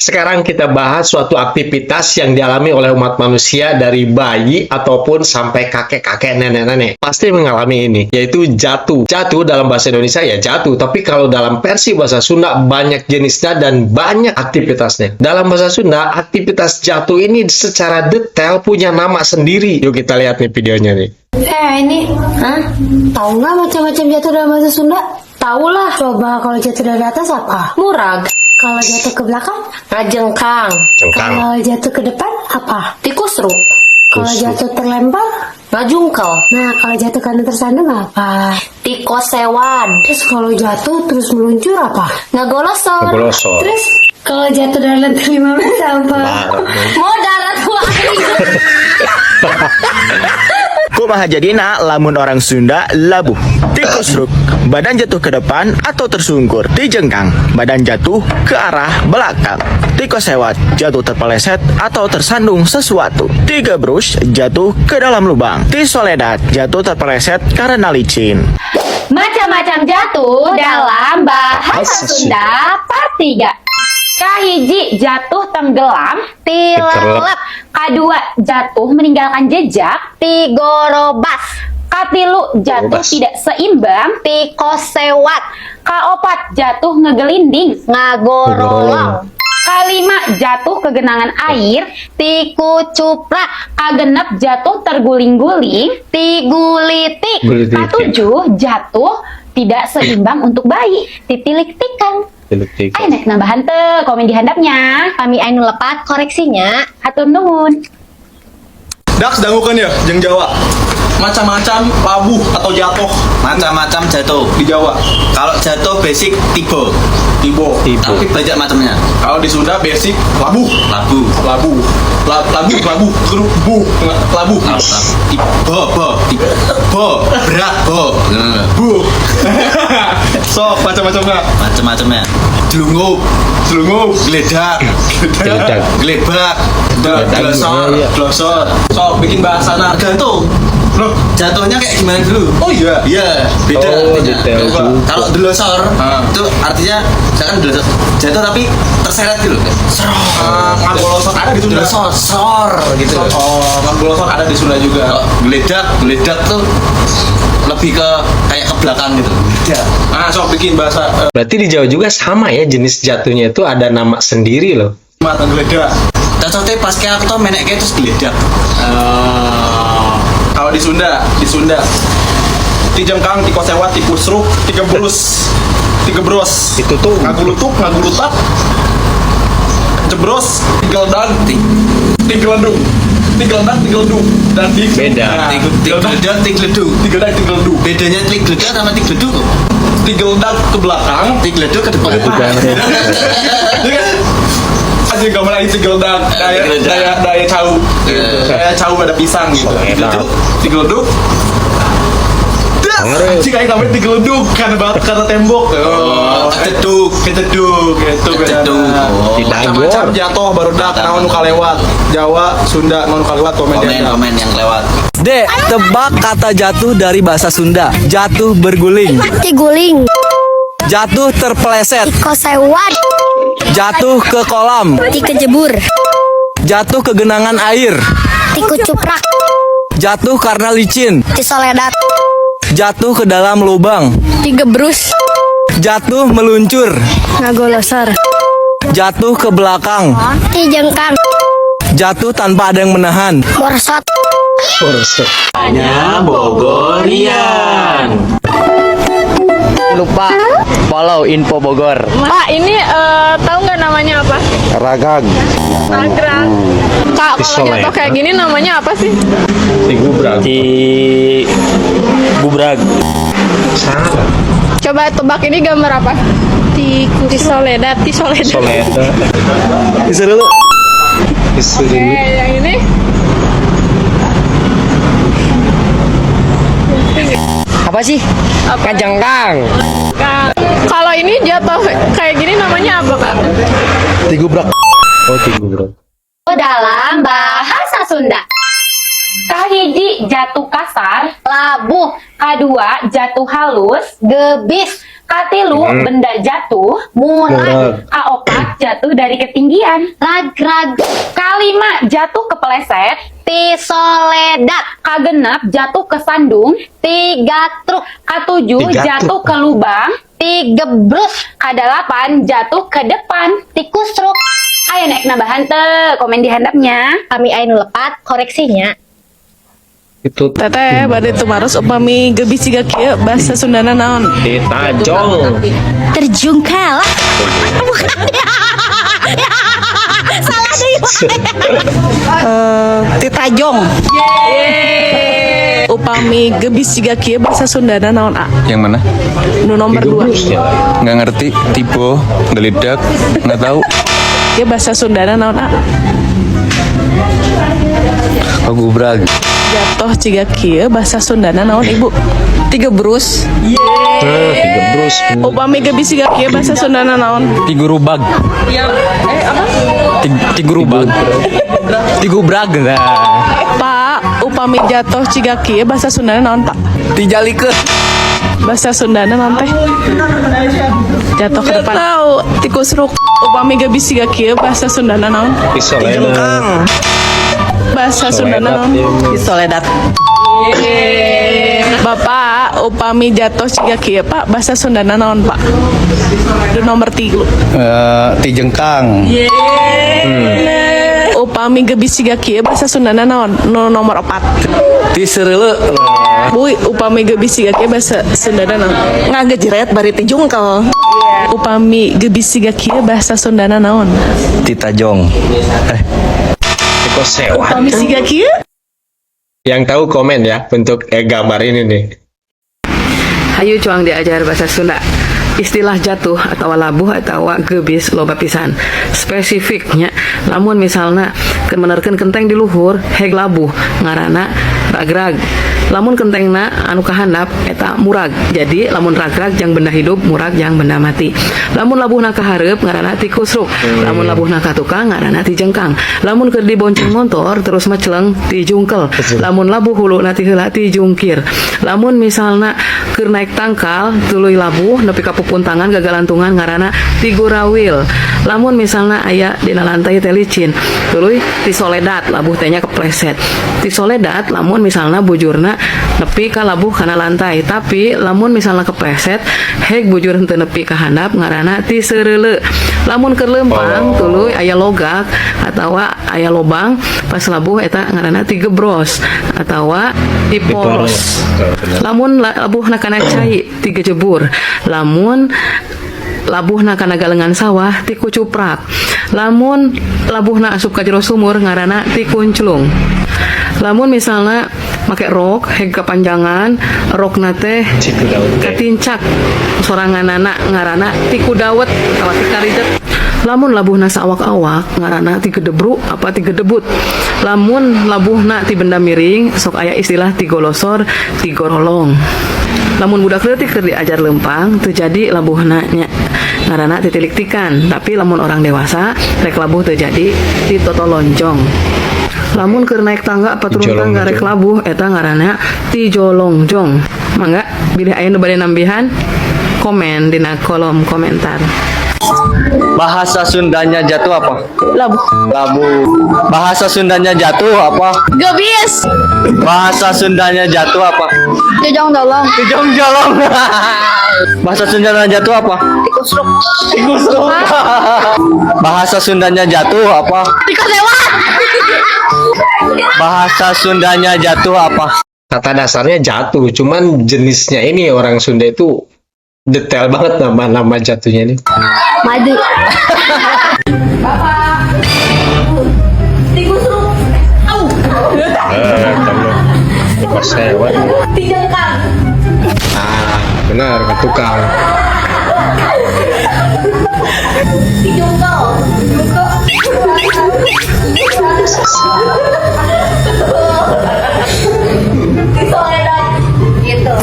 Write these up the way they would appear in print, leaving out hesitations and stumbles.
Sekarang kita bahas suatu aktivitas yang dialami oleh umat manusia dari bayi ataupun sampai kakek-kakek, nenek-nenek. Pasti mengalami ini, yaitu jatuh. Jatuh dalam bahasa Indonesia ya jatuh, tapi kalau dalam versi bahasa Sunda banyak jenisnya dan banyak aktivitasnya. Dalam bahasa Sunda, aktivitas jatuh ini secara detail punya nama sendiri. Yuk, kita lihat nih videonya nih. Eh ini, Hah? Tahu nggak macam-macam jatuh dalam bahasa Sunda? Tahu lah. Coba, kalau jatuh dari atas apa? Murag. Kalau jatuh ke belakang? Ngajengkang. Cengkang. Kalau jatuh ke depan apa? Tikusruk. Kalau Kusruk. jatuh terlempar? Ngajungkel. Nah, kalau jatuh karena tersandung apa? Tikosewad. Terus kalau jatuh terus meluncur apa? Ngagolosor. Golosor. Terus kalau jatuh dari lantai 15 apa? Modarat wae. Kumaha jadina lamun orang Sunda labuh? Tikusruk, badan jatuh ke depan atau tersungkur. Tijengkang, badan jatuh ke arah belakang. Tikosewad, jatuh terpeleset atau tersandung sesuatu. Tigebrus, jatuh ke dalam lubang. Tisoledat, jatuh terpeleset karena licin. Macam-macam jatuh dalam bahasa Bahasa Sunda part 3. Kahiji, jatuh tenggelam. Tilelep. Kadua, jatuh meninggalkan jejak. Tigorobas. Katilu, jatuh Gorobas. Tidak seimbang. Tikosewad. Kaopat, jatuh ngegelinding. Ngagorolong. Kalima, jatuh ke genangan air. Tikucuprak. Kagenep, jatuh terguling-guling. Tigulitik. Gulitik. Katujuh, jatuh tidak seimbang untuk bayi. Titilik tikang. Titik. Ayo nek nambahan teu, komen di handapnya. Pami anu lepat, koreksi nya. Hatur nuhun. Dax, dangukeun ya jeung Jawa. Macam-macam labuh atau jatuh. Macam-macam jatuh. Di Jawa. Kalau jatuh basic tibo. Tibo. Tibo. Tapi banyak macamnya. Kalau di Sunda basic labuh. Labu. Labuh. Labuh, labuh, grup bu, nggak, labuh. Tibo, bo, tibo, berat, bo. Bu. Sok macam-macamnya. Macam-macamnya. Jelungup, Jelungup. Geledak, Geledak. Gelebak, Geledak. glosor, Iya. glosor. Sok bikin bahasana. Tergantung. Loh. Jatuhnya kayak gimana dulu? Oh iya. Iya, beda Oh, artinya. detail Coba. juga. Kalau delosor, Ah. itu artinya misalkan delosor, jatuh tapi terseret gitu. Seror. Ah, ngagolosor ada di Sunda. Delosor, sor gitu. Oh, ngagolosor ada di Sunda juga. Kalau geledak, geledak tuh lebih ke kayak ke belakang gitu. Geledak. Ah, sok bikin bahasa Berarti di Jawa juga sama ya, jenis jatuhnya itu ada nama sendiri loh. Mata geledak. Cocoknya pas kayak aku tuh menek kayak terus geledak. Kalau di Sunda tijengkang, tikosewad, tikusruk, tigebrus, tigebros. Itu tuh Ngagulutuk, ngagulutak, jebros, tigeldan, tigelendung, tigeldan, tigeledung, dan di Beda. Nah, tigeldan, Tigledak, tigleduk. Tigeldan, tigeledung. Bedanya tigledak sama tigleduk kok. Tigeldak ke belakang, Tigleduk ke depan. Juga. Iya kan? Aja gambar lagi tigeldak, daya Tigeldak. Daya daya cau, daya cau ada pisang gitu. Enak. Tigeleduk, tigeleduk. Das, anjing aing namanya tigeleduk karena karena tembok. Oh, keceduk. Keceduk gitu Keceduk. bedana. Oh. Di Macam-macam Dagor. jatuh barudak, naon nu kalewat. Jawa, Sunda, naon nu kalewat, komen Komen di handap. komen yang lewat. D. Tebak kata jatuh dari bahasa Sunda. Jatuh berguling. Tiguling. Jatuh terpeleset. Tikosewad. Jatuh ke kolam. Tikejebur. Jatuh ke genangan air. Tikucuprak. Jatuh karena licin. Tisoledat. Jatuh ke dalam lubang. Tigebrus. Jatuh meluncur. Ngagolosor. Jatuh ke belakang. Tijengkang. Jatuh tanpa ada yang menahan. Borsot. Borsot. Bogorian. Lupa follow Info Bogor. Pak, ini tahu nggak namanya apa? Ragag. Ragrag. Kak, kalau Pisolet. jatuh kayak gini namanya apa sih? Si gubrak. Di Gubrag. Salah. Coba tebak, ini gambar apa? Tisoledat, tisoledat. Soleda. Bisa dulu. Disuruh. Oke, yang ini Apa sih? Apa? Kajengkang. Kak, kalau ini jatuh kayak gini namanya apa, Kak? Tigubrak. Oh, tigubrak. Dalam bahasa Sunda. Kahiji, jatuh kasar. Labuh. Kadua, jatuh halus. Gebis. Katilu, benda jatuh. Murag. Kaopat, jatuh dari ketinggian. Ragrag. Kalima, jatuh kepeleset. Tisoledat. Kagenap, jatuh kesandung. Tigatruk. Katujuh, Tigatruk. jatuh ke lubang. Tigebrus. Kadalapan, jatuh ke depan. Tikusruk. Aya nu nambahan teu, komen di handap nya. Pami aya nu lepat koreksi nya. Itu Teteh bade tumaros, upami gebis siga kieu bahasa Sundana naon? Ditajong. Terjungkal. Bukan ya. Salah deui. Titajong. Upami gebis siga kieu bahasa Sundana naon, A? Yang mana? Nu nomor 2. Digebrus ya. Nggak ngerti, tipe, geledak, nggak tahu. Ya, bahasa Sundana naon, A? Gubrag. Jatuh ciga kieu bahasa Sundana naon, Ibu? Tigebrus. Eh, digebrus. Upami gebis siga kieu bahasa Sundana naon? Tigurubag. Tigurubag. Tigubrag. Nah. Pak, upami jatuh ciga kieu bahasa Sundana naon, Pak? Tijalikeun. Bahasa Sundana naon teh? Jatuh ke depan. Tahu, tikusruk. Upami gebis siga kieu bahasa Sundana naon? Tisoledat. Bahasa Sundana naon? Soledat. Bapak, upami jatuh ciga kieu, Pak, bahasa Sundana naon, Pak? Itu nomor 3. Tijengkang. Upami gebis siga kieu bahasa Sundana naon? Nu nomor 4. Tisereuleu. Bu, upami gebis siga kieu bahasa Sundana naon? Ngagejret bari tijungkel. Upami gebis siga kieu bahasa Sundana naon? Titajong. Tikus sewat. Upami siga kieu? Yang tahu komen ya untuk gambar ini nih. Hayu cuang diajar bahasa Sunda. Istilah jatuh atau labuh atau gebis loba pisan. Spesifiknya, lamun misalnya menerkeun kenteng di luhur, heg labuh, ngarana ragrag. Lamun kentengna anu kahandap eta murag. Jadi lamun ragrag jang benda hidup, murag jang benda mati. Lamun labuhna ka hareup ngaranna tikusruk. Lamun labuhna ka tukang ngaranna tijengkang. Lamun keur dibonceng motor terus meceleng, tijungkel. Lamun labuh huluna ti heula, tijungkir. Lamun misalna keur naik tangkal tuluy labuh nepi ka pupuntangan gagalantungan ngaranna tigurawil. Lamun misalna aya dina lantai teh licin tuluy tisoledat, labuh teh nya kepleset. Tisoledat lamun misalna bujurna nepi ka labuh kana lantai, tapi lamun misalna kepleset heg bujur henteu nepi ka handap ngaranna tiseureuleu. Lamun keur leumpang tuluy aya logak atawa aya lobang pas labuh eta ngaranna tigebros atawa tiporos. Lamun labuhna kana cai, tigejebur. Lamun labuhna kana galengan sawah, tikucuprak. Lamun labuhna asup ka jero sumur ngaranna tikunclung. Lamun misalna make rok heg kepanjangan, rokna teh katincak soranganana ngaranna tikudawet atawa tikaridet. Lamun labuhna saawak-awak ngaranna tigedebru apa tigedebut. Lamun labuhna ti benda miring sok aya istilah tigolosor, tigorolong. Lamun budak leutik keur diajar lempang teu jadi labuhna nya ngaranna titiliktikan, tapi lamun orang dewasa rek labuh teu jadi, titotolonjong. Lamun keur naik tangga apa turun tangga rek labuh eta ngaranna tijolongjong. Mangga bilih aya nu bade nambihan, komen dina kolom komentar. Bahasa Sundanya jatuh apa? Labuh. Labuh. Bahasa Sundanya jatuh apa? Gebis. Bahasa Sundanya jatuh apa? Jojong dolong. Jojong jolong. Bahasa Sundanya jatuh apa? Tikusruk. Tikusruk. Bahasa Sundanya jatuh apa? Tikus lewat. Bahasa Sundanya jatuh apa? Kata dasarnya jatuh, cuman jenisnya ini orang Sunda itu detail banget nama-nama jatuhnya ini. Madu. Tikusruk. Eh, kalau tikus sewat. Tijengkang. Ah, benar, ke tukang. Tijungkel. Tisoledat. Gitu.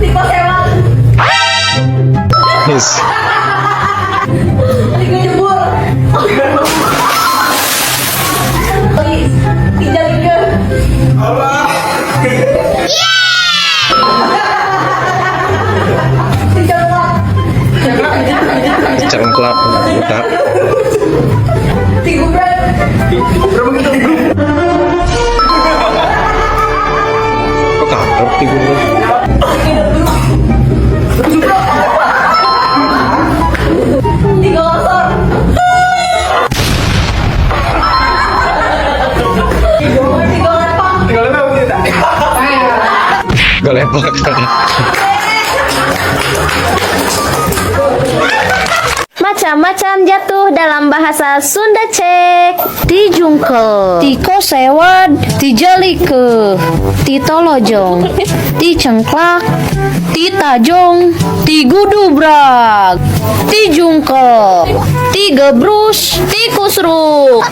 Tikosewat. Yes. Tigejebur. Tijalikeun. Cengklak. Bentar. Tigubrak. Kok kaget tigubrak? Tigolosor. Tigolepak. Golepak. Macam-macam jatuh dalam bahasa Sunda cek. Tijungkel, tikosewad, tijalike, titolojong, ticengklak, titajong, tigudubrak, tijungkel, tigebrus, tikusruk,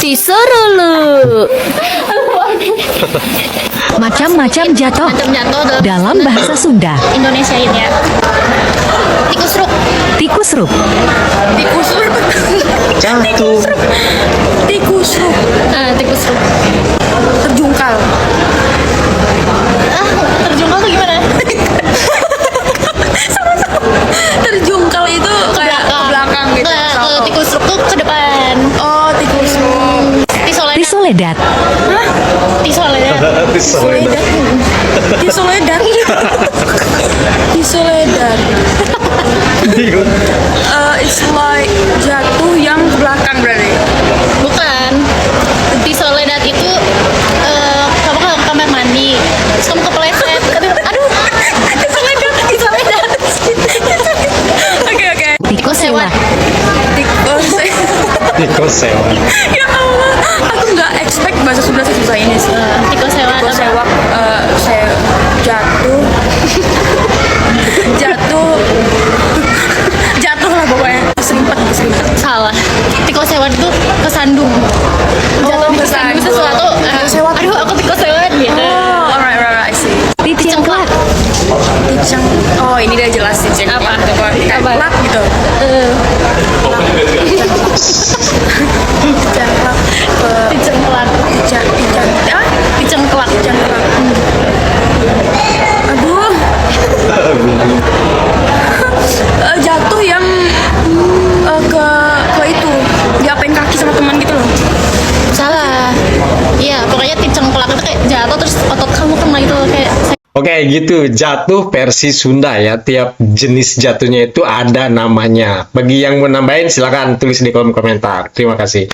tiserele. Macam-macam jatuh Macam jatuh dalam bahasa Sunda. Indonesiain ya. Tikus ruk. Tikus ruk, Tikus ruk. Jatuh. Tikus ruk. Tikus ruk. Terjungkal. Ah, terjungkal tuh gimana? Terjungkal itu kayak ke belakang gitu. Nggak, kalau tikus ruk tuh ke depan. Oh, tikus ruk. Tisoledat. tisoledat, Tisoledat. Tisoledat. Tisoledat. Tisoledat. It's like jatuh yang ke belakang berarti. Bukan. Tisoledat itu kamu ke kamar mandi, terus kamu kepleset. Aduh, aduh. Tisoledat, tisoledat. Oke. tikus sewat, Tikus. Tikus sewot. Ya Allah, aku nggak expect bahasa Sunda sesusah ini sih. Tikus sewat. Tikus sewak, saya jatuh, jatuh, jatuh lah pokoknya. Keserimpet, keserimpet. Salah. Tikus sewat itu kesandung. Jatuh Oh, kesandung kesandung. sesuatu. Tikus sewat. Aduh, aku tikus sewat gitu. Oh, alright, right, right, I see. ticengklak, Ticeng. Oh, ini udah jelas sih. Apa? Kayak Apa? lap gitu. Ticengklak. Dicengklak. Ticeng, ticeng, ah? Dicengklak. Ticengklak. Aduh. Jatuh yang ke itu diapain kaki sama teman gitu loh. Salah. Iya, pokoknya dicengklak itu kayak jatuh terus otot kamu kena itu kayak Oke, gitu. Jatuh versi Sunda ya. Tiap jenis jatuhnya itu ada namanya. Bagi yang mau nambahin silakan tulis di kolom komentar. Terima kasih.